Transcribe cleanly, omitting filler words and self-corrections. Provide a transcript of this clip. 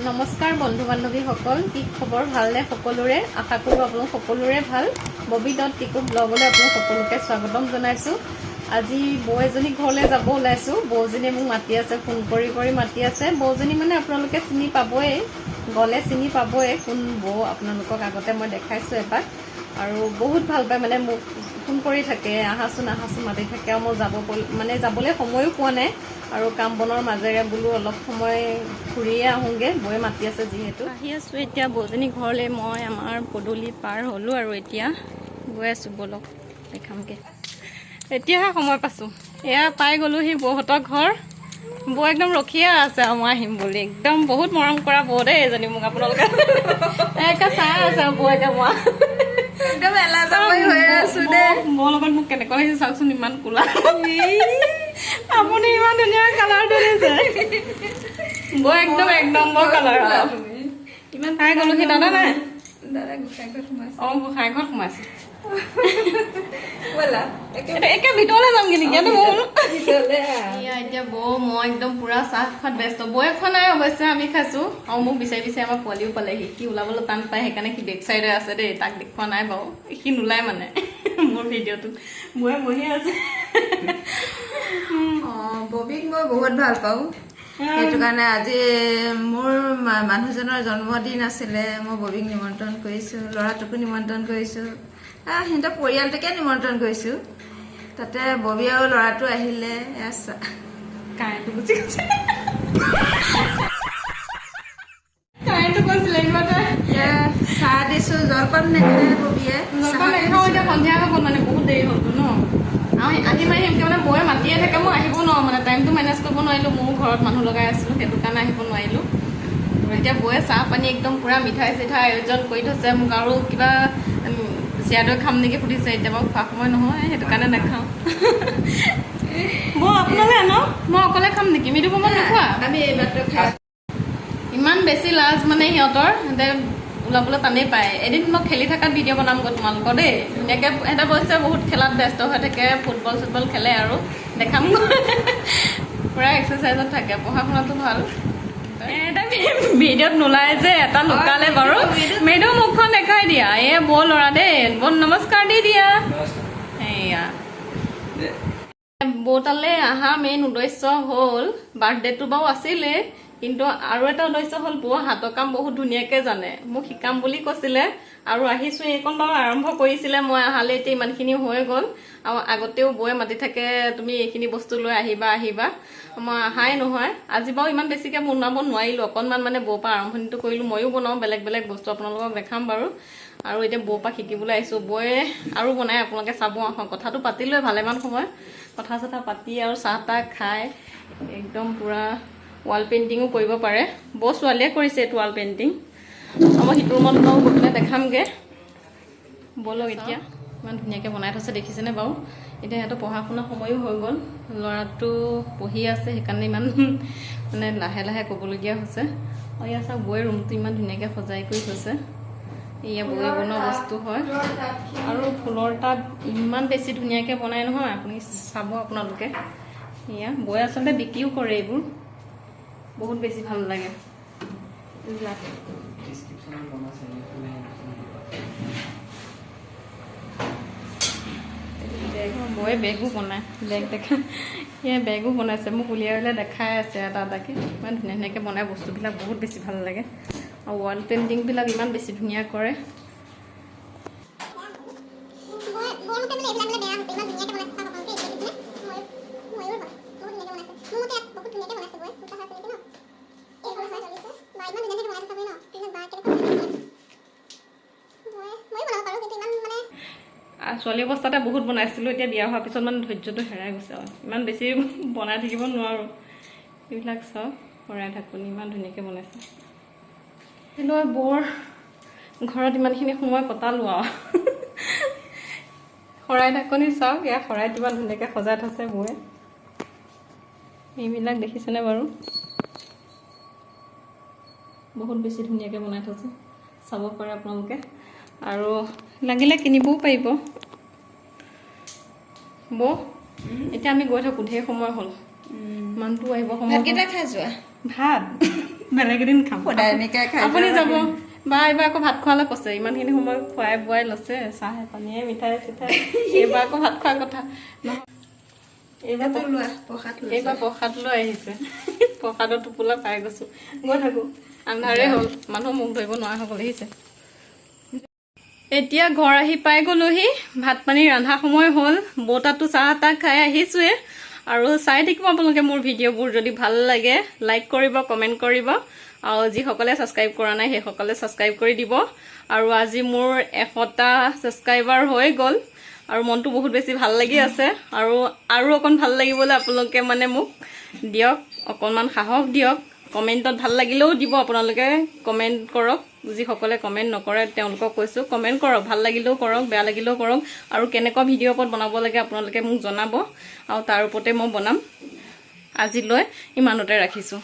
নমস্কাৰ বন্ধু বান্ধৱীসকল, কি খবৰ? ভালনে সকলোৰে? আশা কৰোঁ আপোনালোক সকলোৰে ভাল। ববি ডট টিকু ব্লগলৈ আপোনালোক সকলোকে স্বাগতম জনাইছোঁ। আজি বৌ এজনী ঘৰলৈ যাব ওলাইছোঁ। বৌজনীয়ে মোক মাতি আছে, ফোন কৰি কৰি মাতি আছে। বৌজনী মানে আপোনালোকে চিনি পাবই, গ'লে চিনি পাবই কোন বৌ। আপোনালোকক আগতে মই দেখাইছোঁ এপাক। আৰু বহুত ভাল পায়, মানে মোক ফোন কৰি থাকে, আহাচোন আহাচোন মাতি থাকে। আৰু মই যাব মানে যাবলৈ সময়ো পোৱা নাই আৰু কাম বনৰ মাজেৰে বোলো অলপ সময় ফুৰিয়ে আহোঁগৈ, বৌয়ে মাতি আছে যিহেতু। আহি আছোঁ এতিয়া বৌজনী ঘৰলৈ। মই আমাৰ পদূলি পাৰ হ'লোঁ আৰু এতিয়া গৈ আছোঁ। ব'লক, দেখামগৈ। এতিয়াহে সময় পাইছোঁ। এয়া পাই গ'লোহি বৌহঁতৰ ঘৰ। বৌ একদম ৰখিয়ে আছে আৰু মই আহিম বুলি। একদম বহুত মৰম কৰা বৌ দেই এজনী মোক। আপোনালোকে একে চাই আছে আৰু বৌ একে মই একদম এলাজামাই হৈ আছো দেই। বৌৰ লগত মোক কেনেকুৱা লাগিছে চাওকচোন। ইমান কোলা, আপুনি ইমান ধুনীয়া কালাৰটো দিছে। বৌ একদম এক নম্বৰ কালাৰ। ইমান পাই গ'লোহি। দাদা নাই? দাদা গোসাঁই ঘৰত সোমাইছে। অ, গোসাঁই ঘৰত সোমাইছে। ব'লা, একে এতিয়া একে ভিতৰলৈ যামগে নেকি? ইয়াতে বৌ। ভিতৰলে আহ। এয়া এতিয়া বৌ মই একদম পুৰা চাহ খোৱাত ব্যস্ত। বৌয়ে খোৱা নাই অৱশ্যে, আমি খাইছো। আৰু মোক বিচাৰি বিচাৰি আমাৰ পোৱালিও পালেহি। সি ওলাবলৈ টান পায়, সেইকাৰণে সি বেক চাইডে আছে দেই। তাক দেখুওৱা নাই বাৰু, সি নোলায় মানে মোৰ ভিডিঅ'টোত। বৌয়ে বহি আছে। অ, ববীক মই বহুত ভাল পাওঁ। সেইটো কাৰণে আজি মোৰ মানুহজনৰ জন্মদিন আছিলে। মই ববীক নিমন্ত্ৰণ কৰিছো, ল'ৰাটোকো নিমন্ত্ৰণ কৰিছো, সিহঁতৰ পৰিয়ালটোকে নিমন্ত্ৰণ কৰিছো। তাতে ববী আৰু ল'ৰাটো আহিলে। এয়া কাৰেণ্টটো গুচি গৈছে, কাৰেণ্টটো গৈছিলে ইমানতে। এতিয়া চাহ দিছো। জলপান নাখায় ববীয়ে। জলপান চাহকে নাখাওঁ। দিছো। এতিয়া সন্ধিয়া হৈ গ'ল, মানে বহুত দেৰি হ'লতো ন। আৰু আহিম আহিমকে মানে বৌয়ে মাতিয়ে থাকে, মই আহিব নোৱাৰোঁ। মানে টাইমটো মেনেজ কৰিব নোৱাৰিলোঁ। ময়ো ঘৰত মানুহ লগাই আছিলোঁ, সেইটো কাৰণে আহিব নোৱাৰিলোঁ। এতিয়া বৌয়ে চাহ পানী একদম পূৰা মিঠাই চিঠাই আয়োজন কৰি থৈছে। মোক আৰু কিবা চিৰা দৈ খাম নেকি সুধিছে। এতিয়া বাৰু খোৱা সময় নহয়, সেইটো কাৰণে নাখাওঁ। বৌ, আপোনালৈ ন? মই অকলে খাম নেকি? মৃদু বমত নোখোৱা? আমি এইমাত্ৰ খাই ইমান বেছি লাজ মানে সিহঁতৰ, সিহঁতে ওলাবলৈ টানেই পায়। এদিন মই খেলি থকাত ভিডিঅ' বনামগৈ তোমালোকৰ দেই ধুনীয়াকৈ। সিহঁতে অৱশ্যে বহুত খেলাত ব্যস্ত হৈ থাকে, ফুটবল চুটবল খেলে আৰু দেখামগৈ। পূৰা এক্সাৰচাইজত থাকে, পঢ়া শুনাটো ভাল। এটা ভিডিঅ'ত নোলায় যে এটা লুকালে বাৰু। মৃদু, মুখখন দেখাই দিয়া। এই বৌ ল'ৰা দেই। বৌ, নমস্কাৰ দি দিয়া। এয়া বৌ তালৈ অহা মেইন উদ্দেশ্য হ'ল বাৰ্থডেটো বাৰু আছিলে, কিন্তু আৰু এটা উদ্দেশ্য হ'ল বৌ হাতৰ কাম বহুত ধুনীয়াকে জানে। মোক শিকাম বুলি কৈছিলে আৰু আহিছো। এইকণ বাৰু আৰম্ভ কৰিছিলে মই অহালে, এতিয়া ইমানখিনি হৈ গ'ল। আৰু আগতেও বৌয়ে মাতি থাকে, তুমি এইখিনি বস্তু লৈ আহিবা আহিবা, মই অহাই নহয়। আজি বাৰু ইমান বেছিকে বনাব নোৱাৰিলো, অকণমান মানে বৌৰ পৰা আৰম্ভণিটো কৰিলো। ময়ো বনাওঁ বেলেগ বেলেগ বস্তু, আপোনালোকক দেখাম বাৰু। আৰু এতিয়া বৌৰ পৰা শিকিবলৈ আহিছো। বৌয়ে আৰু বনাই, আপোনালোকে চাব আহক। কথাটো পাতিলোৱে ভালেমান সময়, কথা চথা পাতি আৰু চাহ তাহ খাই একদম পূৰা ৱাল পেইণ্টিঙো কৰিব পাৰে। বৌ ছোৱালীয়ে কৰিছে এইটো ৱাল পেইণ্টিং। মই সিটো ৰুমত বাৰু গৈ পেলাই দেখামগৈ। ব'লক। এতিয়া ইমান ধুনীয়াকৈ বনাই থৈছে, দেখিছেনে বাৰু? এতিয়া সিহঁতৰ পঢ়া শুনা সময়ো হৈ গ'ল। ল'ৰাটো পঢ়ি আছে, সেইকাৰণে ইমান মানে লাহে লাহে ক'বলগীয়া হৈছে। আৰু ইয়াত চাওক, বৌয়ে ৰুমটো ইমান ধুনীয়াকৈ সজাই কৰি থৈছে। এয়া বৌয়ে বনোৱা বস্তু হয়। আৰু ফুলৰ টাব ইমান বেছি ধুনীয়াকৈ বনাই নহয়, আপুনি চাব আপোনালোকে। এয়া বৌয়ে আচলতে বিক্ৰীও কৰে এইবোৰ। বহুত বেছি ভাল লাগে এইবিলাক। ডিসক্রিপশনে বনাছে। বৌয়ে বেগো বনায়। বেগ দেখা, এয়া বেগো বনাইছে। মোক উলিয়াই উলিয়াই দেখাই আছে এটা এটাকৈ। ইমান ধুনীয়া ধুনীয়াকৈ বনায় বস্তুবিলাক, বহুত বেছি ভাল লাগে। আৰু ৱাল পেইণ্টিংবিলাক ইমান বেছি ধুনীয়া কৰে। মোৰ মতে বোলে এইবিলাক বোলে বেয়া হৈছে। ইমান ধুনীয়াকে বনাইছে, চাওক আপোনালোকে এতিয়া, দেখিছেনে? ময়ূৰ, ময়ূৰ হয়, বহুত ধুনীয়াকে বনাইছে। মোৰ মতে ইয়াত বহুত ধুনীয়াকে বনাইছে বৌয়ে। দুটা হৈছে নেকি ন? এইখন হয় জ্বলিছে বা, ইমান ধুনীয়াকে বনাইছে চাগৈ ন স্ক্ৰীণত। বা, কেনেকুৱা ধুনীয়াকে বনাইছে বৌয়ে। ময়ো বনাব পাৰোঁ, কিন্তু ইমান মানে ছোৱালী অৱস্থাতে বহুত বনাইছিলোঁ। এতিয়া বিয়া হোৱাৰ পিছত মানে ধৈৰ্যটো হেৰাই গৈছে আৰু ইমান বেছি বনাই থাকিব নোৱাৰোঁ। এইবিলাক চাওক, শৰাই ঢাকনি ইমান ধুনীয়াকৈ বনাইছে। কিন্তু বৰ ঘৰত ইমানখিনি সময় কটালোঁ আৰু শৰাই ঢাকনি চাওক। ইয়াৰ শৰাইত ইমান ধুনীয়াকৈ সজাই থৈছে বৌয়ে। এইবিলাক দেখিছেনে বাৰু? বহুত বেছি ধুনীয়াকৈ বনাই থৈছে। চাব পাৰে আপোনালোকে আৰু লাগিলে কিনিবও পাৰিব। বৌ, এতিয়া আমি গৈ থাকোঁ, ঢেৰ সময় হ'ল। মানুহটো আহিব সময় হ'ল। ভাতকেইটা খাই যোৱা। ভাত বেলেগ এদিন খাম। সদায় এনেকে খাই আপুনি যাব বা এইবাৰ আকৌ ভাত খোৱালে কৈছে। ইমানখিনি সময় খুৱাই বোৱাই লৈছে, চাহে পানীয়ে মিঠাই চিঠাই, এইবাৰ আকৌ ভাত খোৱাৰ কথা নহয় এইবাৰ। এইটো লোৱা, প্ৰসাদ লৈ। এইবাৰ প্ৰসাদ লৈ আহিছে, প্ৰসাদৰ টোপোলা পাই গৈছো। গৈ থাকো, আন্ধাৰে হ'ল, মানুহ মুখ ধৰিব নোৱাৰা হৈ গ'ল। আহিছে এতিয়া ঘৰ আহি পাই গ'লোহি। ভাত পানী ৰন্ধা সময় হ'ল, বৌতাতো চাহ তাহ খাই আহিছোৱে। আৰু চাই থাকিব আপোনালোকে মোৰ ভিডিঅ'বোৰ, যদি ভাল লাগে লাইক কৰিব, কমেণ্ট কৰিব আৰু যিসকলে ছাবস্ক্ৰাইব কৰা নাই সেইসকলে ছাবস্ক্ৰাইব কৰি দিব। আৰু আজি মোৰ 100টা ছাবস্ক্ৰাইবাৰ হৈ গ'ল আৰু মনটো বহুত বেছি ভাল লাগি আছে। আৰু আৰু অকণ ভাল লাগিবলৈ আপোনালোকে মানে মোক দিয়ক অকণমান সাহস দিয়ক। কমেণ্টত ভাল লাগিলেও দিব, আপোনালোকে কমেণ্ট কৰক। যিসকলে কমেণ্ট নকৰে তেওঁলোকক কৈছোঁ, কমেণ্ট কৰক, ভাল লাগিলেও কৰক, বেয়া লাগিলেও কৰক। আৰু কেনেকুৱা ভিডিঅ' ওপৰত বনাব লাগে আপোনালোকে মোক জনাব আৰু তাৰ ওপৰতে মই বনাম। আজিলৈ ইমানতে ৰাখিছোঁ।